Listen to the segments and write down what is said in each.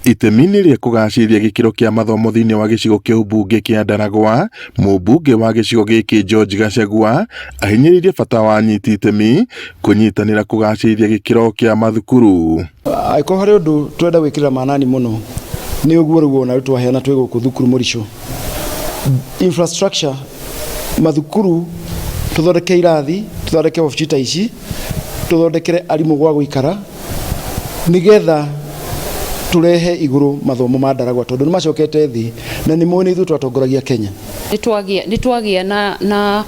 Itemi-inĩ rĩa kũgacĩrithia gĩkĩro kĩa mathomo thĩinĩ wa gĩcigo kĩa ũmbunge kĩa Ndaragwa, mũmbunge wa gĩcigo gĩkĩ George Gachagua ahinyĩrĩirie bata wa anyiti itemi kũnyitanĩra kũgacĩrithia gĩkĩro kĩa mathukuru. Angĩkorwo harĩ ũndũ tũrenda gwĩkĩrĩra manani mũno nĩ ũguo rĩu wona rĩu twaheana twĩ gũkũ thukuru Mũricũ infrastructure mathukuru tũthondeke irathi tũthondeke obici ta ici tũthondekere arimũ gwa gũikara nĩgetha tũrehe igũrũ mathomo ma Ndaragwa tondũ nĩ macokete thĩ na nĩ mũĩ nĩ ithuĩ twatongoragia Kenya. Nĩ twagĩa na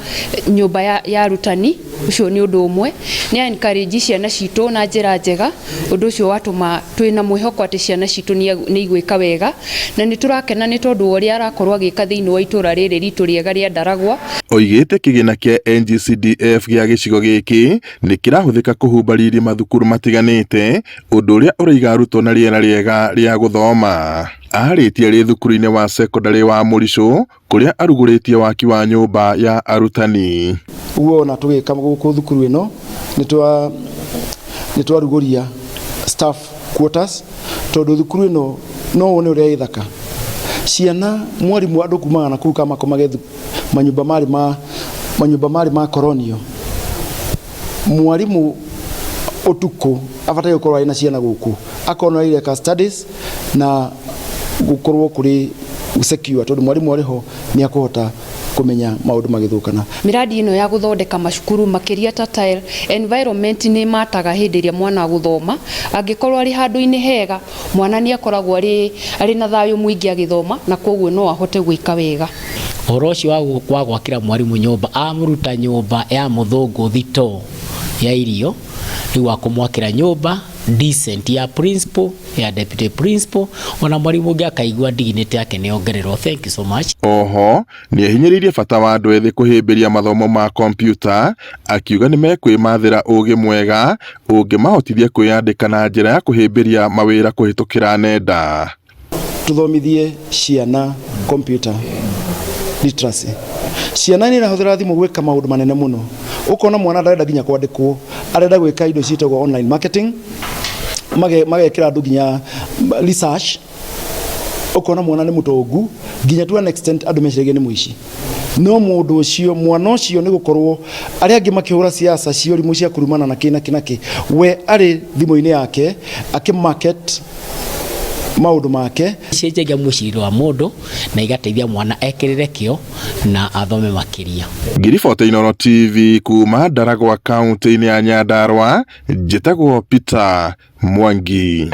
nyũmba ya arutani, ũcio nĩ ũndũ ũmwe. Nĩ a encourage ciana citũ na njĩra njega, ũndũ ũcio watũma twĩna mwĩhoko atĩ ciana citũ nĩ igwĩka wega. Na nĩ tũrakena nĩ tondũ wa ũrĩa arakorwo agĩka thĩinĩ wa itũra rĩrĩ ritũ rĩega rĩa Ndaragwa. Oigĩte kĩgĩna kĩa NGCDF gĩa gĩcigo gĩkĩ nĩ kĩrahũthĩka kũhumba riri mathukuru matiganĩte, ũndũ ũrĩa ũraiga arutwo na rĩera rĩega rĩa gũthoma. Arĩtie arĩ thukuru-inĩ wa cekondarĩ wa Mũricũ kũrĩa arugũrĩtie waki wa nyũmba ya arutani. Ũguo ona tũgĩka gũkũ thukuru ĩno nĩ twarugũria staff quarters tondũ thukuru ĩno no wone ũrĩa ĩthaka. Ciana mwarimũ andũ kumaga na kũu kamakomage manyũmba marĩ ma manyũmba marĩ ma koronio. Mwarimũ ũtukũ abataire gũkorwo arĩ na ciana gũkũ akorwo nĩ areka studies na gũkorwo kũrĩ secure tondũ mwarimũ arĩ ho nĩ akũhota kũmenya maũndũ magĩthũkana. Miradi ĩno ya gũthondeka macukuru makĩria ta tile environment nĩ mataga hĩndĩ ĩrĩa mwana agũthoma. Angĩkorwo arĩ handũ-inĩ hega, mwana nĩ akoragwo arĩ na thayũ mũingĩ agĩthoma na koguo no ahote gwĩka wega. Ũhoro ũcio wa gwakĩra mwarimũ nyũmba, amũruta nyũmba ya mũthũngũ thitoo ya irio, rĩu akũmwakĩra nyũmba decent ya principal, ya deputy principal, ona mwarimu ũngĩ akaigua dignity yake nĩ yongererwo. Thank you so much. Oho nĩehinyĩrĩirie bata wa andũ ethĩ kũhĩmbĩria mathomo ma kompiuta, akiuga nĩmekwĩmathĩra ũgĩ mwega ũngĩmahotithia kwĩyandĩka na njĩra ya kũhĩmbĩria mawĩra kũhĩtũkĩra nenda. Tuthomithie ciana computer literacy. Ciana nĩ irahũthĩra thimũ gwĩka maũndũ manene mũno. Ũkona mwana ndarenda nginya kwandĩkwo, arenda gwĩka indo ciĩtagwo online marketing, magekĩra andũ nginya research. Ũkona mwana nĩ mũtongu nginya to an extent andũ meciragia nĩ mũici. No mũndũ ũcio, mwana ũcio nĩ gũkorwo arĩa angĩ makĩhũra siasa cia ũrimũ cia kũrumana na kĩ na kĩ na kĩ, we arĩ thimũ-inĩ yake akĩ market maũndũ make. Cenjagia mũcirĩre wa mũndũ na igateithia mwana ekĩrĩre kĩo na athome makĩria. Ngĩribota Inooro TV kuma Ndaragwa kaunti-inĩ ya Nyandarua, njĩtagwo Peter Mwangi.